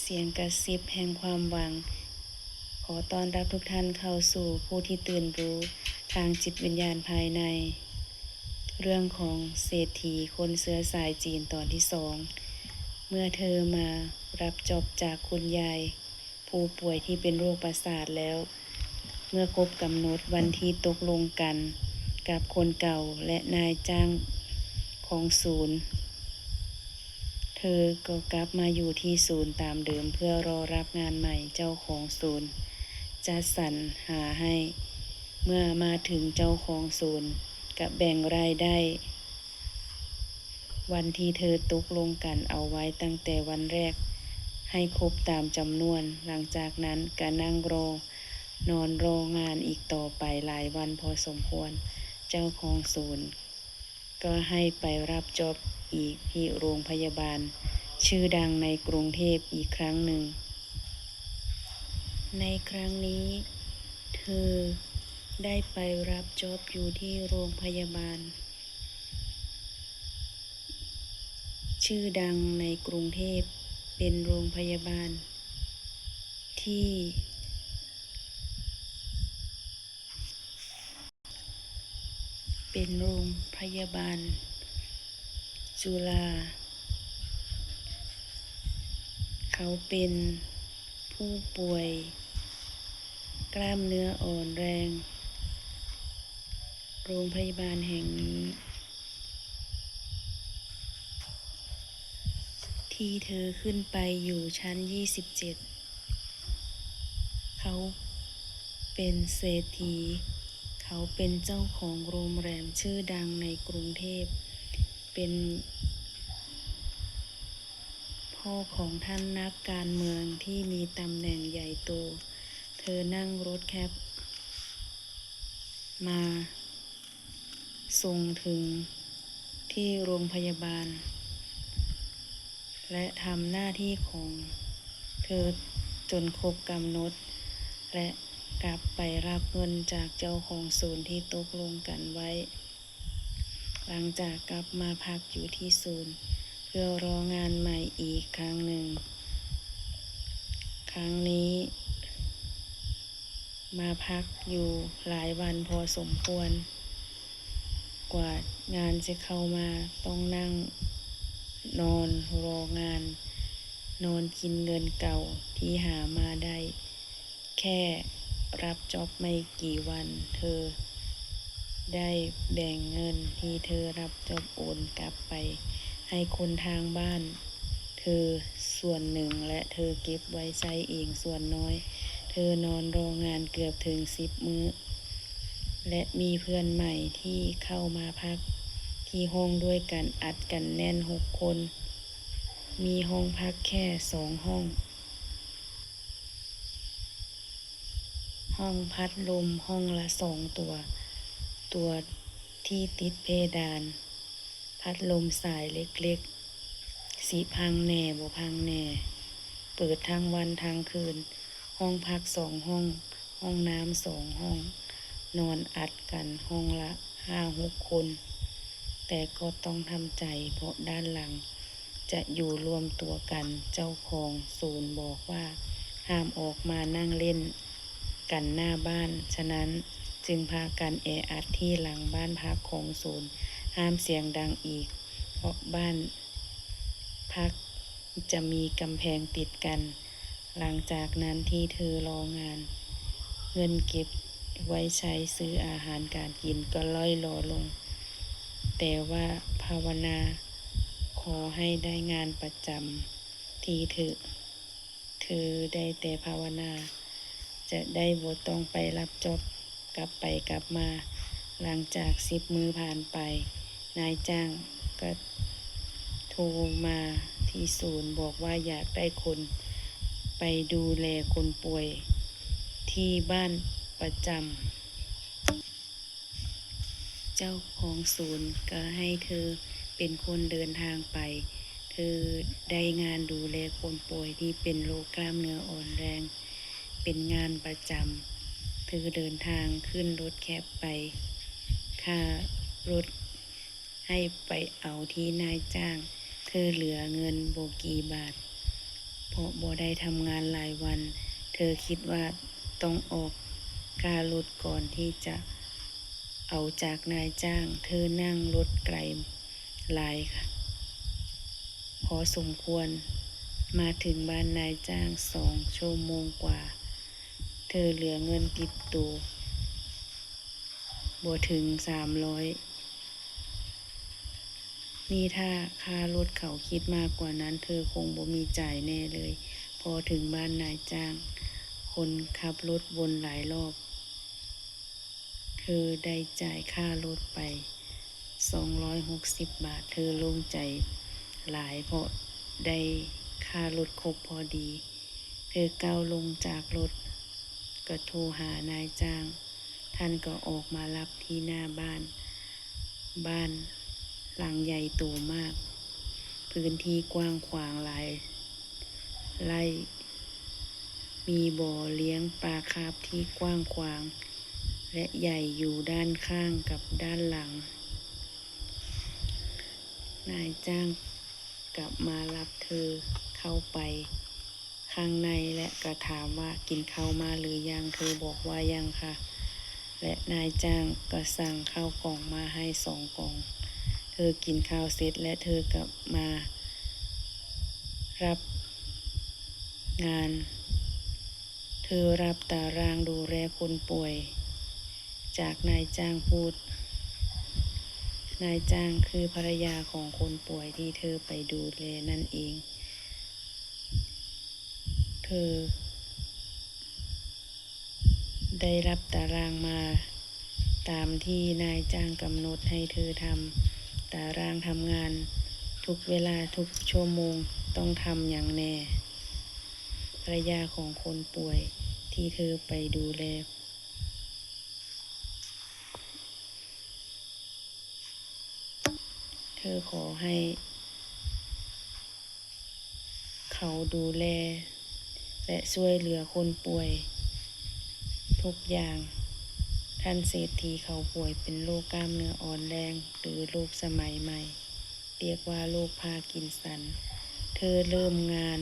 ສຽງກະຊິບແຫ່ງຄວາມຫວັງ. ຂໍຕ້ອນຮັບທຸກທ່ານເຂົ້າສູ່ຜູ້ທີ່ຕື່ນຮູ້ທາງຈິດວິນຍານພາຍໃນ. ເລື່ອງຂອງເສດຖີຄົນເຊື້ອສາຍຈີນຕອນທີສອງ. ເມື່ອເທີມາຮັບຈອບຈາກຄຸນຍາຍ ຜູ້ປ່ວຍທີ່ເປັນໂລກປະສາດແລ້ວ, ເມື່ອຄົບກຳນົດວັນທີ່ຕົກລົງກັນກັບຄົນເກົ່າ ແລະ ນາຍຈ້າງຂອງສູນ, ເທີກໍກັບມາຢູ່ທີ່ສູນຕາມເດີມເພື່ອລໍຮັບງານໃໝ່. ເຈົ້າຂອງສູນຈັດສັນຫາໃຫ້. ເມື່ອມາເຖິງ, ເຈົ້າຂອງສູນກະແບ່ງລາຍໄດ້ ວັນທີ່ເທີຕົກລົງກັນເອົາໄວ້ຕັ້ງແຕ່ວັນແລກໃຫ້ຄົບຕາມຈຳນວນ. ຫຼັງຈາກນັ້ນກະນັ່ງລໍ, ນອນລໍງານອີກຕໍ່ໄປຫຼາຍວັນພໍສົມຄວນ. ເຈົ້າຂອງສູນກໍໃຫ້ໄປຮັບຈອບອີກທີ່ໂຮງພະຍາບານຊື່ດັງໃນກຸງເທບອີກຄັ້ງໜຶ່ງ. ໃນຄັ້ງນີ້ເທີໄດ້ໄປຮັບຈອບຢູ່ທີ່ໂຮງພະຍາບານ ຊື່ດັງໃນກຸງເທບ, ເປັນໂຮງພະຍາບານທີ່ ເປັນໂຮງພະຍາບານຈຸລາ. ເຂົາເປັນຜູ້ປ່ວຍກ້າມເນື້ອອ່ອນແຮງ. ໂຮງພະຍາບານແຫ່ງນີ້ ທີ່ເທີຂຶ້ນໄປຢູ່ຊັ້ນຊາວເຈັດ. ເຂົາເປັນເສດຖີ, ເຂົາເປັນເຈົ້າຂອງໂຮງແຮມຊື່ດັງໃນກຸງເທບ, ເປັນພໍ່ຂອງທ່ານນັກການເມືອງທີ່ມີຕຳແໜ່ງໃຫຍ່ໂຕ. ເທີນັ່ງລົດແຄັບມາ ສົ່ງເຖິງທີ່ໂຮງພະຍາບານ ແລະ ທຳໜ້າທີ່ຂອງເທີຈົນຄົບກຳນົດ ແລະ ກັບໄປຮັບເງິນຈາກເຈົ້າຂອງສູນທີ່ຕົກລົງກັນໄວ້. ຫຼັງຈາກກັບມາພັກຢູ່ທີ່ສູນເພື່ອລໍງານໃໝ່ອີກຄັ້ງໜຶ່ງ, ຄັ້ງນີ້ ມາພັກຢູ່ຫຼາຍວັນພໍສົມຄວນ ກວ່າງານຈະເຂົ້າມາ, ຕ້ອງນັ່ງນອນລໍງານ, ນອນກິນເງິນເກົ່າທີ່ຫາມາໄດ້. ແຄ່ຮັບຈອບໄມ່ກີ່ວັນ, ເທີໄດ້ແບ່ງເງິນທີ່ເທີຮັບຈອບໂອນກັບໄປໃຫ້ຄົນທາງບ້ານ ເທີສ່ວນໜຶ່ງ ແລະ ເທີເກັບໄວ້ໃຊ້ເອງສ່ວນນ້ອຍ. ເທີນອນລໍງານເກືອບເຖິງສິບມື້ ແລະ ມີເພື່ອນໃໝ່ທີ່ເຂົ້າມາພັກທີ່ຫ້ອງດ້ວຍກັນ ອັດກັນແໜ້ນຫົກຄົນ, ມີຫ້ອງພັກແຄ່ສອງຫ້ອງ, ຫ້ອງພັດລົມຫ້ອງລະສອງຕົວ, ຕົວທີ່ຕິດເພດານ. ພັດລົມສາຍເລັກໆ ຊິພັງແດ່ບໍ່ພັງແດ່, ເປີດທັງວັນທັງຄືນ. ຫ້ອງພັກສອງຫ້ອງ, ຫ້ອງນ້ຳສອງຫ້ອງ, ນອນອັດກັນຫ້ອງລະຫ້າຫົກຄົນ, ແຕ່ກໍຕ້ອງທຳໃຈ ເພາະດ້ານຫຼັງຈະຢູ່ລວມຕົວກັນ. ເຈົ້າຂອງສູນບອກວ່າ ຫ້າມອອກມານັ່ງຫຼິ້ນກັນໜ້າບ້ານ, ສະນັ້ນຈຶ່ງພາກັນແອອັດທີ່ຫຼັງບ້ານພັກຂອງສູນ. ຫ້າມສຽງດັງອີກ, ເພາະບ້ານພັກຈະມີກຳແພງຕິດກັນ. ຫຼັງຈາກນັ້ນທີ່ເທີລໍງານ, ເງິນເກັບໄວ້ໃຊ້ຊື້ອາຫານການກິນກໍລ່ອຍຫຼໍລົງ, ແຕ່ວ່າພາວະນາຂໍໃຫ້ໄດ້ງານປະຈຳທີ່ຖືກ. ເທີໄດ້ແຕ່ພາວະນາຈະໄດ້ບໍ່ຕ້ອງໄປຮັບຈອບກັບໄປກັບມາ. ຫຼັງຈາກສິບມື້ຜ່ານໄປ, ນາຍຈ້າງກໍໂທມາທີ່ສູນ ບອກວ່າຢາກໄດ້ຄົນໄປດູແລຄົນປ່ວຍທີ່ບ້ານປະຈຳ. ເຈົ້າຂອງສູນກໍໃຫ້ເທີເປັນຄົນເດີນທາງໄປ. ເທີໄດ້ງານດູແລຄົນປ່ວຍທີ່ເປັນໂລກກ້າມເນື້ອອ່ອນແຮງເປັນງານປະຈຳ. ເທີເດີນທາງຂຶ້ນລົດແຄັບໄປ. ຄ່າລົດໃຫ້ໄປເອົາທີ່ນາຍຈ້າງ. ເທີເຫຼືອເງິນບໍ່ກີ່ບາດ. ປ ເພາະບໍ່ໄດ້ທຳງານຫຼາຍວັນ, ເທີຄິດວ່າຕ້ອງອອກຄ່າລົດກ່ອນທີ່ຈະເອົາຈາກນາຍຈ້າງ. ເທີນັ່ງລົດໄກຫຼາຍພໍສົມຄວນ, ມາເຖິງບ້ານນາຍຈ້າງສອງຊົ່ວໂມງກວ່າ. ເທີເຫຼືອເງິນຕິດໂຕບໍ່ເຖິງສາມຮ້ອຍ. ນີ້ຖ້າຄ່າລົດເຂົາຄິດມາກກວ່ານັ້ນ, ເທີຄົງບໍ່ມີຈ່າຍແນ່ເລີຍ. ພໍເຖິງບ້ານນາຍຈ້າງ, ຄົນຂັບລົດວົນຫຼາຍລອບ, ເທີໄດ້ຈ່າຍຄ່າລົດໄປສອງຮ້ອຍຫົກສິບບາດ. ເທີໂລ່ງໃຈຫຼາຍເພາະໄດ້ຄ່າລົດຄົບພໍດີ. ເທີກ້າວລົງຈາກລົດກໍໂທຫານາຍຈ້າງ. ທ່ານກໍອອກມາຮັບທີ່ໜ້າບ້ານ. ບ້ານຫຼັງໃຫຍ່ໂຕມາກ, ພື້ນທີ່ກວ້າງຂວາງຫຼາຍໄລ່, ມີບໍ່ລ້ຽງປາຄາບທີ່ກວ້າງຂວາງ ແລະ ໃຫຍ່ຢູ່ດ້ານຂ້າງກັບດ້ານຫຼັງ. ນາຍຈ້າງກັບມາຮັບເທີເຂົ້າໄປ ຂ້າງໃນ ແລະ ກໍຖາມວ່າ ກິນເຂົ້າມາຫຼືຍັງ? ເທີບອກວ່າ ຍັງຄ່ະ ແລະ ນາຍຈ້າງກໍສັ່ງເຂົ້າກ່ອງມາໃຫ້ສອງກ່ອງ. ເທີກິນເຂົ້າເສັດ ແລະ ເທີກໍມາຮັບງານ. ເທີຮັບຕາລາງດູແລຄົນປ່ວຍຈາກນາຍຈ້າງພູດ. ນາຍຈ້າງຄືພັນລະຍາຂອງຄົນປ່ວຍທີ່ເທີໄປດູແລນັ້ນເອງ. ເທີໄດ້ຮັບຕາລາງມາຕາມທີ່ນາຍຈ້າງກຳນົດໃຫ້ເທີທຳ. ຕາລາງທຳງານທຸກເວລາ, ທຸກຊົ່ວໂມງຕ້ອງທຳຫຍັງແນ່. ພັນລະຍາຂອງຄົນປ່ວຍທີ່ເທີໄປດູແລ. ເທີຂໍໃຫ້ເຂົາດູແລ ແລະ ຊ່ວຍເຫຼືອຄົນປ່ວຍທຸກຢ່າງ. ທ່ານເສດຖີເຂົາປ່ວຍເປັນໂລກກ້າມເນື້ອອ່ອນແຮງ ຫຼື ໂລກສະໄໝໃໝ່ ຮຽກວ່າໂລກພາກິນສັນ. ເທີເລີ່ມງານ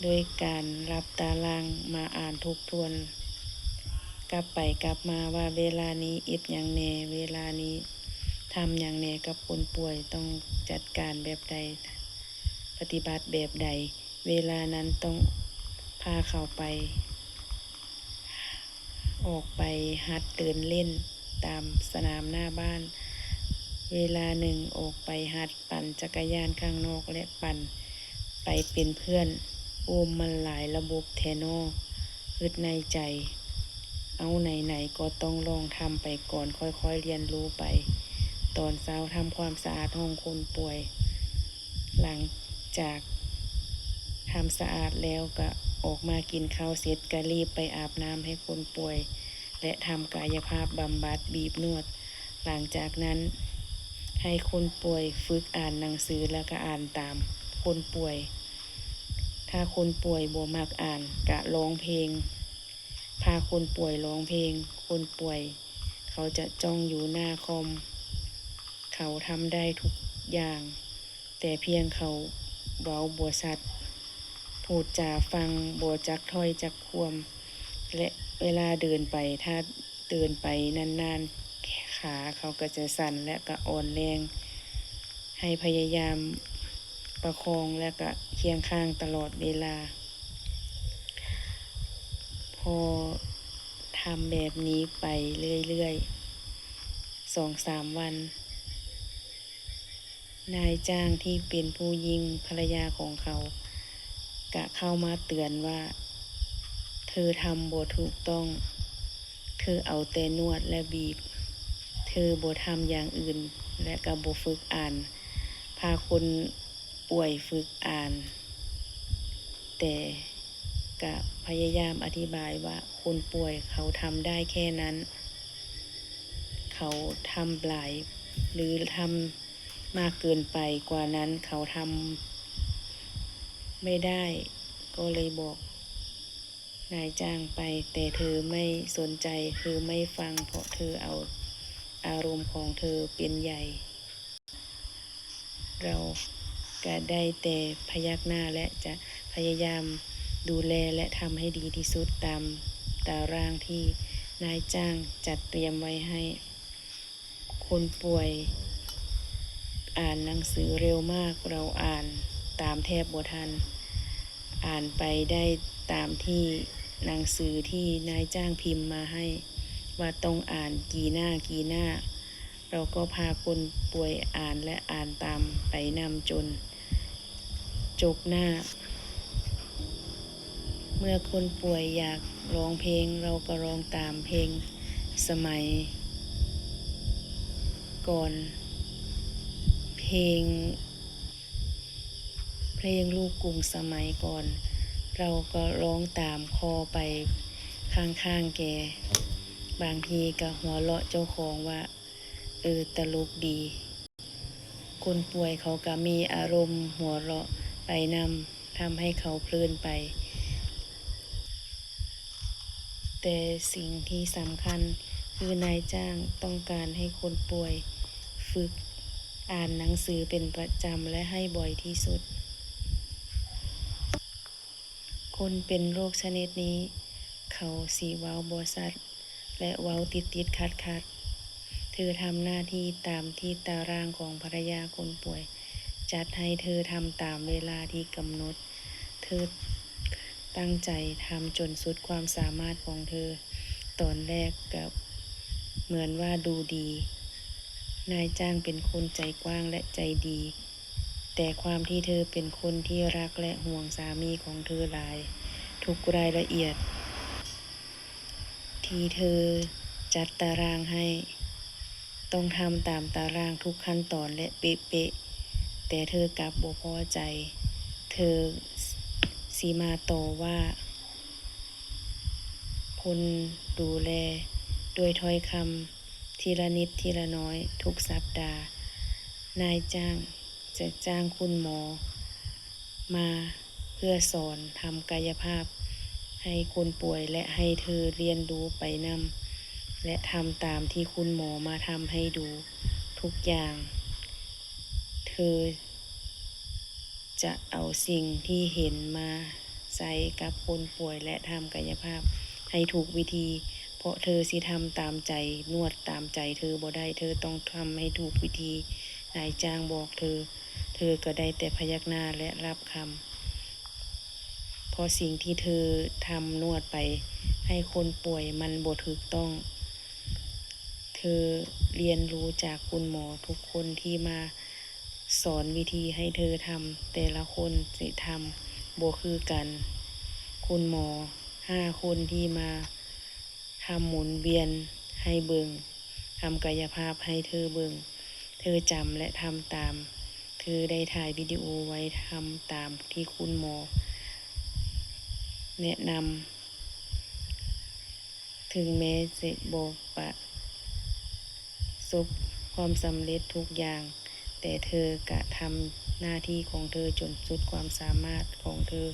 ດ້ວຍການຮັບຕາລາງມາອ່ານທົບທວນກັບໄປກັບມາວ່າ ເວລານີ້ເຮັດຫຍັງແນ່, ເວລານີ້ທຳຫຍັງແນ່ກັບຄົນປ່ວຍ, ຕ້ອງຈັດການແບບໃດ, ປະຕິບັດແບບໃດ, ເວລານັ້ນຕ້ອງພາເຂົາໄປ ອອກໄປຫັດເດີນຫຼິ້ນຕາມສະໜາມໜ້າບ້ານ, ເວລາໜຶ່ງອອກໄປຫັດປັ່ນຈັກກະຍານຂ້າງນອກ ແລະ ປັ່ນໄປເປັນເພື່ອນ. ໂອ້ ມັນຫຼາຍລະບົບແທ້ນໍ, ຄິດໃນໃຈ. ເອົ້າ ໄຫນໆກໍຕ້ອງລອງທຳໄປກ່ອນ, ຄ່ອຍໆຮຽນຮູ້ໄປ. ຕອນເຊົ້າທຳຄວາມສະອາດຫ້ອງຄົນປ່ວຍ. ຫຼັງຈາກທຳສະອາດແລ້ວ ກະອອກມາກິນເຂົ້າເສັດ ກະລີບໄປອາບນ້ຳໃຫ້ຄົນປ່ວຍ ແລະ ທຳກາຍະພາບບຳບັດ, ບີບນວດ. ຫຼັງຈາກນັ້ນໃຫ້ຄົນປ່ວຍຝຶກອ່ານໜັງສື ແລ້ວກະອ່ານຕາມຄົນປ່ວຍ. ຖ້າຄົນປ່ວຍບໍ່ມັກອ່ານ ກະຮ້ອງເພງ, ພາຄົນປ່ວຍຮ້ອງເພງ. ຄົນປ່ວຍເຂົາຈະຈ້ອງຢູ່ໜ້າຄອມ, ເຂົາທຳໄດ້ທຸກຢ່າງ ແຕ່ພຽງເຂົາເວົ້າບໍ່ຊັດ, ພູດຈາຟັງບໍ່ຈັກຖ້ອຍຈັກຄວາມ ແລະ ເວລາເດີນໄປ, ຖ້າເດີນໄປນານໆ, ຂາເຂົາກໍຈະສັ່ນ ແລະ ກໍອ່ອນແຮງ. ໃຫ້ພະຍາຍາມປະຄອງ ແລະ ກໍຄຽງຂ້າງຕະຫຼອດເວລາ. ພໍທຳແບບນີ້ໄປເລື້ອຍໆ ສອງສາມວັນ, ນາຍຈ້າງທີ່ເປັນຜູ້ຍິງ, ພັນລະຍາຂອງເຂົາ, ກະເຂົ້າມາເຕືອນວ່າ ເທີທຳບໍ່ຖືກຕ້ອງ, ເທີເອົາແຕ່ນວດ ແລະ ບີບ, ເທີບໍ່ທຳຢ່າງອື່ນ ແລະ ກະບໍ່ຝຶກອ່ານ, ພາຄົນປ່ວຍຝຶກອ່ານ, ແຕ່ກະພະຍາຍາມອະທິບາຍວ່າ ຄົນປ່ວຍເຂົາທຳໄດ້ແຄ່ນັ້ນ, ເຂົາທຳຫຼາຍ ຫຼື ທຳ ມາກເກີນໄປກວ່ານັ້ນເຂົາທຳໄມ່ໄດ້, ກໍເລີຍບອກນາຍຈ້າງໄປ, ແຕ່ເທີໄມ່ສົນໃຈ, ເທີໄມ່ຟັງ, ເພາະເທີເອົາອາລົມຂອງເທີເປັນໃຫຍ່. ເຮົາກະໄດ້ແຕ່ພະຍັກໜ້າ ແລະ ຈະພ ຍາຍາມດູແລ ແລະ ທຳໃຫ້ດີທີ່ສຸດຕາມຕາລາງທີ່ນາຍຈ້າງຈັດຕຽມໄວ້ໃຫ້. ຄົນປ່ວຍອ່ານໜັງສືເລັວມາກ, ລາວອ່ານຕາມແທບບໍ່ທັນ, ອ່ານໄປໄດ້ຕາມທີ່ໜັງສືທີ່ນາຍຈ້າງພິມມາໃຫ້ວ່າຕ້ອງອ່ານກີ່ໜ້າ, ກີ່ໜ້າ. ລາວກໍພາຄົນປ່ວຍອ່ານ ແລະ ອ່ານຕາມໄປນຳຈົນຈົບໜ້າ. ເມື່ອຄົນປ່ວຍຢາກຮ້ອງເພງ, ລາວກໍຮ້ອງຕາມເພງສະໄໝກ່ອນ, ເພງ, ເພງລູກກຸງສະໄໝກ່ອນ. ລາວກໍຮ້ອງຕາມຄໍ່ໄປຂ້າງໆແກ. ບາງທີກໍຫົວເລາະເຈົ້າຂອງວ່າ ເອີ ຕະຫຼົກດີ. ຄົນປ່ວຍເຂົາກໍມີອາລົມຫົວເລາະໄປນຳ, ທຳໃຫ້ເຂົາເພີນໄປ. ແຕ່ສິ່ງທີ່ສຳຄັນຄືນາຍຈ້າງຕ້ອງການໃຫ້ຄົນປ່ວຍຝຶກອ່ານໜັງສືເປັນປະຈຳ ແລະ ໃຫ້ບ່ອຍທີ່ສຸດ. ຄົນເປັນໂລກຊະນິດນີ້ ເຂົາຊິເວົ້າບໍ່ຊັດ ແລະ ເວົ້າຕິດໆຂັດໆ. ເທີທຳໜ້າທີ່ຕາມທີ່ຕາລາງຂອງພັນລະຍາຄົນປ່ວຍຈັດໃຫ້, ເທີທຳຕາມເວລາທີ່ກຳນົດ, ເທີຕັ້ງໃຈທຳຈົນສຸດຄວາມສາມາດຂອງເທີ. ຕອນແລກກໍເໝືອນວ່າດູດີ, ນາຍຈ້າງເປັນຄົນໃຈກວ້າງ ແລະ ໃຈດີ. ແຕ່ຄວາມທີ່ເທີເປັນຄົນທີ່ຮັກ ແລະ ຫວງສາມີຂອງເທີຫຼາຍ, ທຸກລາຍລະອຽດທີ່ເທີຈັດຕາລາງໃຫ້ ຕ້ອງທຳຕາມຕາລາງທຸກຂັ້ນຕອນ ແລະ ເປະໆ, ແຕ່ເທີກັບບໍ່ພໍໃຈ. ເທີຊິມາຕໍ່ວ່າຄົນດູແລດ້ວຍຖ້ອຍຄຳ ທີລະນິດທີລະໜ້ອຍທຸກສັບດາ. ນາຍຈ້າງຈະຈ້າງຄຸນໝໍມາເພື່ອສອນທຳກາຍະພາບໃຫ້ຄົນປ່ວຍ ແລະ ໃຫ້ເທີລຽນຮູ້ໄປນຳ ແລະ ທຳຕາມທີ່ຄຸນໝໍມາທຳໃຫ້ດູທຸກຢ່າງ. ເທີ ຈະເອົາສິ່ງທີ່ເຫັນມາໃຊ້ກັບຄົນປ່ວຍ ແລະ ທຳກາຍະພາບໃຫ້ຖືກວິທີ, ເພາະເທີຊິທຳຕາມໃຈ, ນວດຕາມໃຈເທີບໍ່ໄດ້, ເທີຕ້ອງທຳໃຫ້ຖືກວິທີ. ນາຍຈ້າງບອກເທີ, ເທີກໍໄດ້ແຕ່ພະຍັກໜ້າ ແລະ ຮັບຄຳ, ເພາະສິ່ງທີ່ເທີທຳນວດໄປໃຫ້ຄົນປ່ວຍມັນບໍ່ຖືກຕ້ອງ. ເທີລຽນຮູ້ຈາກຄຸນໝໍທຸກຄົນທີ່ມາ ສອນວິທີໃຫ້ເທີທຳ, ແຕ່ລະຄົນຊິທຳບໍ່ຄືກັນ. ຄຸນໝໍຫ້າຄົນທີ່ມາທຳໝູນວຽນໃຫ້ເບິ່ງ, ທຳກາຍະພາບໃຫ້ເທີເບິ່ງ, ເທີຈຳ ແລະ ທຳຕາມ. ເທີໄດ້ຖ່າຍວິດີໂອໄວ້, ທຳຕາມທີ່ຄຸນໝໍແນະນຳ. ເຖິງແມ້ຈະບໍ່ປະສົບຄວາມສຳເລັດທຸກຢ່າງ, ແຕ່ເທີກະທຳໜ້າທີ່ຂອງເທີຈົນສຸດຄວາມສາມາດຂອງເທີ.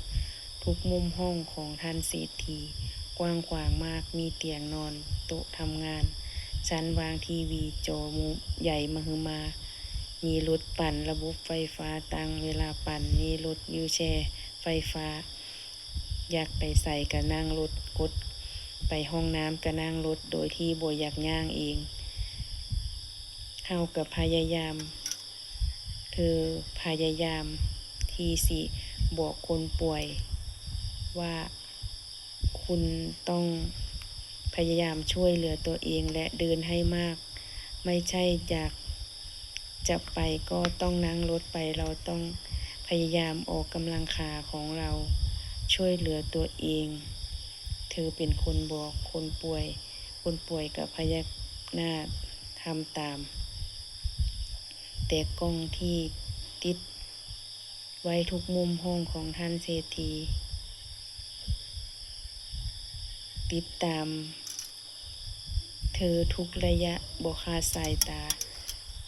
ທຸກມຸມຫ້ອງຂອງທ່ານເສດຖີກວ້າງຂວາງມາກ, ມີຕຽງນອນ, ໂຕະທຳງານ, ຊັ້ນວາງທີວີ, ຈໍໃຫຍ່ມະຫຶມາ, ມີລົດປັ່ນລະບົບໄຟຟ້າຕັ້ງເວລາປັ່ນ, ມີລົດວີວແຊໄຟຟ້າ. ຢາກໄປໃສກະນັ່ງລົດ, ກົດໄປຫ້ອງນ້ຳກະນັ່ງລົດໂດຍທີ່ບໍ່ຢາກຍ່າງເອງ. ເຮົາກະພະຍາຍາມ, ເທີພະຍາຍາມທີ່ຊິບອກຄົນປ່ວຍວ່າ ຄຸນຕ້ອງພະຍາຍາມຊ່ວຍເຫຼືອຕົວເອງ ແລະ ເດີນໃຫ້ມາກ. ໄມ່ໃຊ່ຢາກ ຈະໄປກໍຕ້ອງນັ່ງລົດໄປ, ເຮົາຕ້ອງພະຍາຍາມອອກກຳລັງຂາຂອງເຮົາ, ຊ່ວຍເຫຼືອຕົວເອງ. ເທີເປັນຄົນບອກຄົນປ່ວຍ, ຄົນປ່ວຍກໍພະຍັກໜ້າທຳຕາມ. ແຕ່ກ້ອງທີ່ຕິດໄວ້ທຸກມຸມຫ້ອງຂອງທ່ານເສດຖີ ຕິດຕາມ ເທີທຸກໄລຍະ ບໍ່ຂາດສາຍຕາ,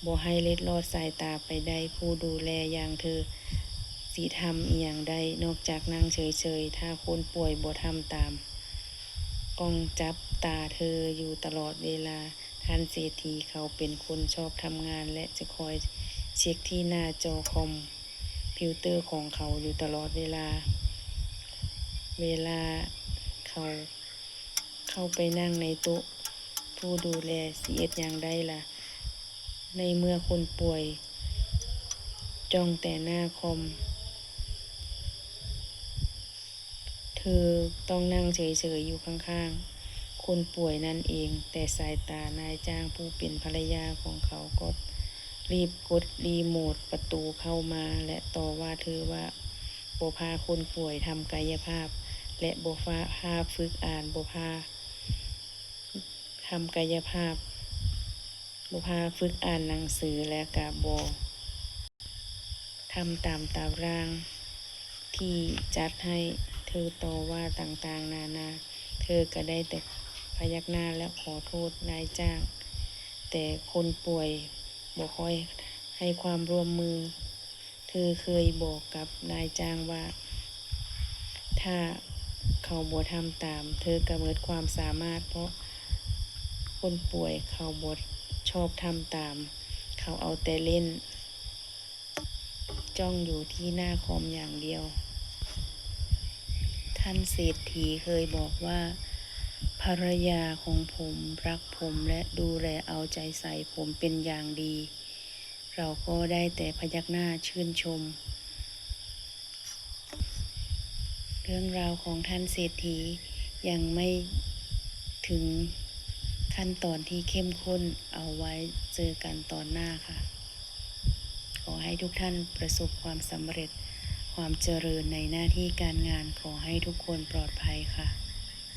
ບໍ່ໃຫ້ເລັດລອດສາຍຕາໄປໄດ້. ຜູ້ດູແລຢ່າງເທີຊິທຳອີ່ຫຍັງໄດ້ ນອກຈາກນັ່ງເສີຍໆ ຖ້າຄົນປ່ວຍບໍ່ທຳຕາມ. ກ້ອງຈັບຕາເທີຢູ່ຕະຫຼອດເວລາ. ທ່ານເສດຖີເຂົາເປັນຄົນຊອບທຳງານ ແລະ ຈະຄອຍເຊັກທີ່ໜ້າຈໍຄອມ ພິວເຕີຂອງເຂົາຢູ່ຕະຫຼອດເວລາ. ເວລາເຂົາເຂົ້າໄປນັ່ງໃນໂຕະ ຜູ້ດູແລຊິເຮັດຫຍັງໄດ້ລະ ໃນເມື່ອຄົນປ່ວຍຈ້ອງແຕ່ໜ້າຄອມ? ເທີຕ້ອງນັ່ງເສີຍໆຢູ່ຂ້າງໆຄົນປ່ວຍນັ້ນເອງ, ແຕ່ສາຍຕານາຍຈ້າງຜູ້ເປັນພັນລະຍາຂອງເຂົາກໍຣີບກົດຣີໂມດປະຕູເຂົ້າມາ ແລະ ຕໍ່ວ່າເທີວ່າບໍ່ພາຄົນປ່ວຍທຳກາຍະພາບ ແລະ ບໍ່ພາ ພາຝຶກອ່ານ, ບໍ່ພາທຳກາຍະພາບ, ບໍ່ພາຝຶກອ່ານໜັງສື ແລະ ກະບໍ່ ທຳຕາມຕາລາງທີ່ຈັດໃຫ້. ເທີຕໍ່ວ່າຕ່າງໆນານາ, ເທີກະໄດ້ແຕ່ພະຍັກໜ້າ ແລະ ຂໍໂທດນາຍຈ້າງ, ແຕ່ຄົນປ່ວຍບໍ່ຄ່ອຍໃຫ້ຄວາມຮ່ວມມື. ເທີເຄີຍບອກກັບນາຍຈ້າງວ່າ ຖ້າເຂົາບໍ່ທຳຕາມ ເທີກະໝົດຄວາມສາມາດ, ເພາະຄົນປ່ວຍເຂົາບໍ່ຊອບທຳຕາມ, ເຂົາເອົາແຕ່ຫຼິ້ນ ຈ້ອງຢູ່ທີ່ໜ້າຄອມຢ່າງດຽວ. ທ່ານເສດຖີເຄີຍບອກວ່າ ພັນລະຍາຂອງຜົມຮັກຜົມ ແລະ ດູແລເອົາໃຈໃສ່ຜົມເປັນຢ່າງດີ. ເຮົາກໍໄດ້ແຕ່ພະຍັກໜ້າຊື່ນຊົມ. ເລື່ອງລາວຂອງທ່ານເສດຖີຍັງໄມ່ເຖິງຂັ້ນຕອນທີ່ເຂັ້ມຂຸ້ນ. ເອົາໄວ້ເຈີກັນຕອນໜ້າຄ່ະ. ຂໍໃຫ້ທຸກທ່ານປະສົບຄວາມສຳເລັດ, ຄວາມຈະເລີນໃນໜ້າທີ່ການງານ. ຂໍໃຫ້ທຸກຄົນປອດໄພຄ່ະ.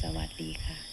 ສະຫວັດດີຄ່ະ.